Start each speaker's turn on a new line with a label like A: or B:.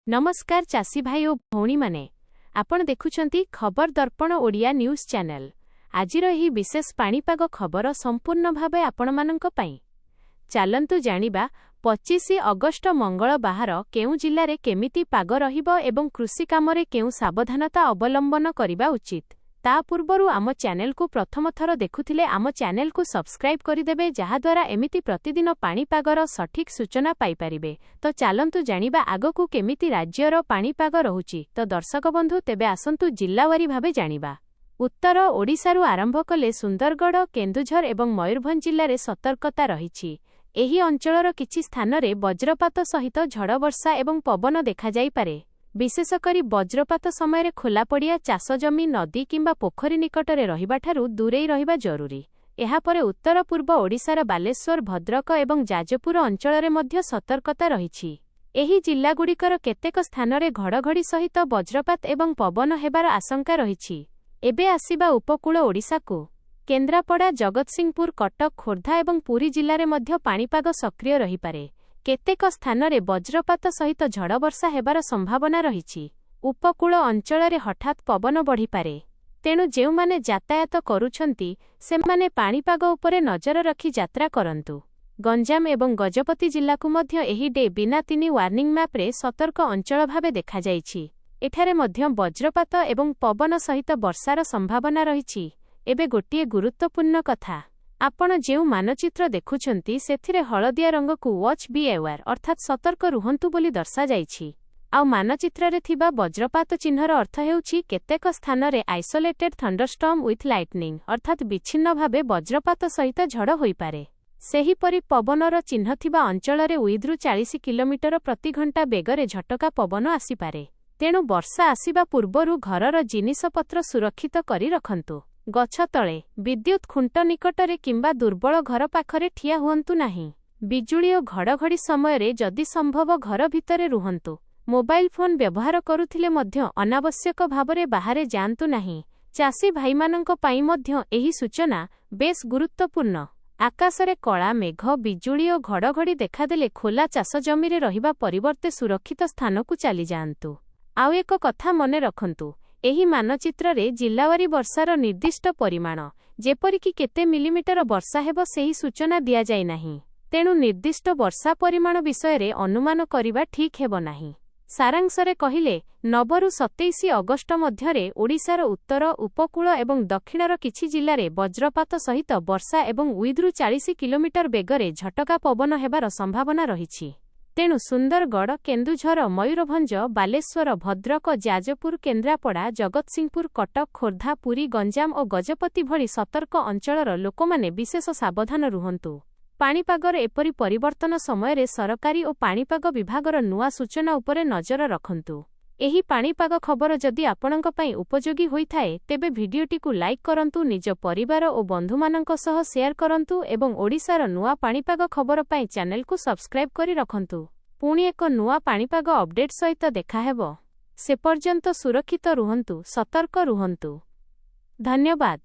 A: ନମସ୍କାର ଚାଷୀ ଭାଇ ଓ ଭଉଣୀମାନେ, ଆପଣ ଦେଖୁଛନ୍ତି ଖବର ଦର୍ପଣ ଓଡ଼ିଆ ନ୍ୟୁଜ୍ ଚ୍ୟାନେଲ। ଆଜିର ଏହି ବିଶେଷ ପାଣିପାଗ ଖବର ସମ୍ପୂର୍ଣ୍ଣ ଭାବେ ଆପଣମାନଙ୍କ ପାଇଁ। ଚାଲନ୍ତୁ ଜାଣିବା, 25 ଅଗଷ୍ଟ ମଙ୍ଗଳବାର କେଉଁ ଜିଲ୍ଲାରେ କେମିତି ପାଗ ରହିବ ଏବଂ କୃଷି କାମରେ କେଉଁ ସାବଧାନତା ଅବଲମ୍ବନ କରିବା ଉଚିତ। ତା ପୂର୍ବରୁ ଆମ ଚ୍ୟାନେଲକୁ ପ୍ରଥମ ଥର ଦେଖୁଥିଲେ ଆମ ଚ୍ୟାନେଲକୁ ସବସ୍କ୍ରାଇବ୍ କରିଦେବେ, ଯାହାଦ୍ୱାରା ଏମିତି ପ୍ରତିଦିନ ପାଣିପାଗର ସଠିକ୍ ସୂଚନା ପାଇପାରିବେ। ତ ଚାଲନ୍ତୁ ଜାଣିବା ଆଗକୁ କେମିତି ରାଜ୍ୟର ପାଣିପାଗ ରହୁଛି। ତ ଦର୍ଶକ ବନ୍ଧୁ, ତେବେ ଆସନ୍ତୁ ଜିଲ୍ଲାୱାରୀ ଭାବେ ଜାଣିବା। ଉତ୍ତର ଓଡ଼ିଶାରୁ ଆରମ୍ଭ କଲେ ସୁନ୍ଦରଗଡ଼, କେନ୍ଦୁଝର ଏବଂ ମୟୂରଭଞ୍ଜ ଜିଲ୍ଲାରେ ସତର୍କତା ରହିଛି। ଏହି ଅଞ୍ଚଳର କିଛି ସ୍ଥାନରେ ବଜ୍ରପାତ ସହିତ ଝଡ଼ବର୍ଷା ଏବଂ ପବନ ଦେଖାଯାଇପାରେ। ବିଶେଷ କରି ବଜ୍ରପାତ ସମୟରେ ଖୋଲା ପଡ଼ିଆ, ଚାଷଜମି, ନଦୀ କିମ୍ବା ପୋଖରୀ ନିକଟରେ ରହିବାଠାରୁ ଦୂରେଇ ରହିବା ଜରୁରୀ। ଏହାପରେ ଉତ୍ତର ପୂର୍ବ ଓଡ଼ିଶାର ବାଲେଶ୍ୱର, ଭଦ୍ରକ ଏବଂ ଯାଜପୁର ଅଞ୍ଚଳରେ ମଧ୍ୟ ସତର୍କତା ରହିଛି। ଏହି ଜିଲ୍ଲାଗୁଡ଼ିକର କେତେକ ସ୍ଥାନରେ ଘଡ଼ଘଡ଼ି ସହିତ ବଜ୍ରପାତ ଏବଂ ପବନ ହେବାର ଆଶଙ୍କା ରହିଛି। ଏବେ ଆସିବା ଉପକୂଳ ଓଡ଼ିଶାକୁ। କେନ୍ଦ୍ରାପଡ଼ା, ଜଗତସିଂହପୁର, କଟକ, ଖୋର୍ଦ୍ଧା ଏବଂ ପୁରୀ ଜିଲ୍ଲାରେ ମଧ୍ୟ ପାଣିପାଗ ସକ୍ରିୟ ରହିପାରେ। କେତେକ ସ୍ଥାନରେ ବଜ୍ରପାତ ସହିତ ଝଡ଼ବର୍ଷା ହେବାର ସମ୍ଭାବନା ରହିଛି। ଉପକୂଳ ଅଞ୍ଚଳରେ ହଠାତ୍ ପବନ ବଢ଼ିପାରେ। ତେଣୁ ଯେଉଁମାନେ ଯାତାୟାତ କରୁଛନ୍ତି, ସେମାନେ ପାଣିପାଗ ଉପରେ ନଜର ରଖି ଯାତ୍ରା କରନ୍ତୁ। ଗଞ୍ଜାମ ଏବଂ ଗଜପତି ଜିଲ୍ଲାକୁ ମଧ୍ୟ ଏହି ଡେ ବିନା 3 ୱାର୍ଣ୍ଣିଂ ମ୍ୟାପ୍ରେ ସତର୍କ ଅଞ୍ଚଳ ଭାବେ ଦେଖାଯାଇଛି। ଏଠାରେ ମଧ୍ୟ ବଜ୍ରପାତ ଏବଂ ପବନ ସହିତ ବର୍ଷାର ସମ୍ଭାବନା ରହିଛି। ଏବେ ଗୋଟିଏ ଗୁରୁତ୍ୱପୂର୍ଣ୍ଣ କଥା। ଆପଣ ଯେଉଁ ମାନଚିତ୍ର ଦେଖୁଛନ୍ତି, ସେଥିରେ ହଳଦିଆ ରଙ୍ଗକୁ ୱାଚ୍ ବି ଆୱେର୍, ଅର୍ଥାତ୍ ସତର୍କ ରୁହନ୍ତୁ ବୋଲି ଦର୍ଶାଯାଇଛି। ଆଉ ମାନଚିତ୍ରରେ ଥିବା ବଜ୍ରପାତ ଚିହ୍ନର ଅର୍ଥ ହେଉଛି କେତେକ ସ୍ଥାନରେ ଆଇସୋଲେଟେଡ୍ ଥଣ୍ଡରଷ୍ଟର୍ମ ୱିଥ୍ ଲାଇଟନିଂ, ଅର୍ଥାତ୍ ବିଚ୍ଛିନ୍ନ ଭାବେ ବଜ୍ରପାତ ସହିତ ଝଡ଼ ହୋଇପାରେ। ସେହିପରି ପବନର ଚିହ୍ନ ଥିବା ଅଞ୍ଚଳରେ ୱିଥ୍ରୁ 40 କିଲୋମିଟର ପ୍ରତି ଘଣ୍ଟା ବେଗରେ ଝଟକା ପବନ ଆସିପାରେ। ତେଣୁ ବର୍ଷା ଆସିବା ପୂର୍ବରୁ ଘରର ଜିନିଷପତ୍ର ସୁରକ୍ଷିତ କରି ରଖନ୍ତୁ। ଗଛ ତଳେ, ବିଦ୍ୟୁତ୍ ଖୁଣ୍ଟ ନିକଟରେ କିମ୍ବା ଦୁର୍ବଳ ଘର ପାଖରେ ଠିଆ ହୁଅନ୍ତୁ ନାହିଁ। ବିଜୁଳି ଓ ଘଡ଼ଘଡ଼ି ସମୟରେ ଯଦି ସମ୍ଭବ ଘର ଭିତରେ ରୁହନ୍ତୁ। ମୋବାଇଲ ଫୋନ୍ ବ୍ୟବହାର କରୁଥିଲେ ମଧ୍ୟ ଅନାବଶ୍ୟକ ଭାବରେ ବାହାରେ ଯାଆନ୍ତୁ ନାହିଁ। ଚାଷୀ ଭାଇମାନଙ୍କ ପାଇଁ ମଧ୍ୟ ଏହି ସୂଚନା ବେଶ୍ ଗୁରୁତ୍ୱପୂର୍ଣ୍ଣ। ଆକାଶରେ କଳା ମେଘ, ବିଜୁଳି ଓ ଘଡ଼ଘଡ଼ି ଦେଖାଦେଲେ ଖୋଲା ଚାଷ ଜମିରେ ରହିବା ପରିବର୍ତ୍ତେ ସୁରକ୍ଷିତ ସ୍ଥାନକୁ ଚାଲିଯାଆନ୍ତୁ। ଆଉ ଏକ କଥା ମନେ ରଖନ୍ତୁ, ଏହି ମାନଚିତ୍ରରେ ଜିଲ୍ଲାୱାରୀ ବର୍ଷାର ନିର୍ଦ୍ଦିଷ୍ଟ ପରିମାଣ, ଯେପରିକି କେତେ ମିଲିମିଟର ବର୍ଷା ହେବ, ସେହି ସୂଚନା ଦିଆଯାଇନାହିଁ। ତେଣୁ ନିର୍ଦ୍ଦିଷ୍ଟ ବର୍ଷା ପରିମାଣ ବିଷୟରେ ଅନୁମାନ କରିବା ଠିକ୍ ହେବ ନାହିଁ। ସାରାଂଶରେ କହିଲେ, 9ରୁ 27 ଅଗଷ୍ଟ ମଧ୍ୟରେ ଓଡ଼ିଶାର ଉତ୍ତର, ଉପକୂଳ ଏବଂ ଦକ୍ଷିଣର କିଛି ଜିଲ୍ଲାରେ ବଜ୍ରପାତ ସହିତ ବର୍ଷା ଏବଂ ୱିଥ୍ରୁ 40 କିଲୋମିଟର ବେଗରେ ଝଟକା ପବନ ହେବାର ସମ୍ଭାବନା ରହିଛି। ତେଣୁ ସୁନ୍ଦରଗଡ଼, କେନ୍ଦୁଝର, ମୟୂରଭଞ୍ଜ, ବାଲେଶ୍ୱର, ଭଦ୍ରକ, ଯାଜପୁର, କେନ୍ଦ୍ରାପଡ଼ା, ଜଗତସିଂହପୁର, କଟକ, ଖୋର୍ଦ୍ଧା, ପୁରୀ, ଗଞ୍ଜାମ ଓ ଗଜପତି ଭଳି ସତର୍କ ଅଞ୍ଚଳର ଲୋକମାନେ ବିଶେଷ ସାବଧାନ ରୁହନ୍ତୁ। ପାଣିପାଗର ଏପରି ପରିବର୍ତ୍ତନ ସମୟରେ ସରକାରୀ ଓ ପାଣିପାଗ ବିଭାଗର ନୂଆ ସୂଚନା ଉପରେ ନଜର ରଖନ୍ତୁ। ଏହି ପାଣିପାଗ ଖବର ଯଦି ଆପଣଙ୍କ ପାଇଁ ଉପଯୋଗୀ ହୋଇଥାଏ, ତେବେ ଭିଡିଓଟିକୁ ଲାଇକ୍ କରନ୍ତୁ, ନିଜ ପରିବାର ଓ ବନ୍ଧୁମାନଙ୍କ ସହ ସେୟାର କରନ୍ତୁ ଏବଂ ଓଡ଼ିଶାର ନୂଆ ପାଣିପାଗ ଖବର ପାଇଁ ଚ୍ୟାନେଲକୁ ସବସ୍କ୍ରାଇବ୍ କରି ରଖନ୍ତୁ। ପୁଣି ଏକ ନୂଆ ପାଣିପାଗ ଅପଡେଟ୍ ସହିତ ଦେଖାହେବ। ସେପର୍ଯ୍ୟନ୍ତ ସୁରକ୍ଷିତ ରୁହନ୍ତୁ, ସତର୍କ ରୁହନ୍ତୁ। ଧନ୍ୟବାଦ।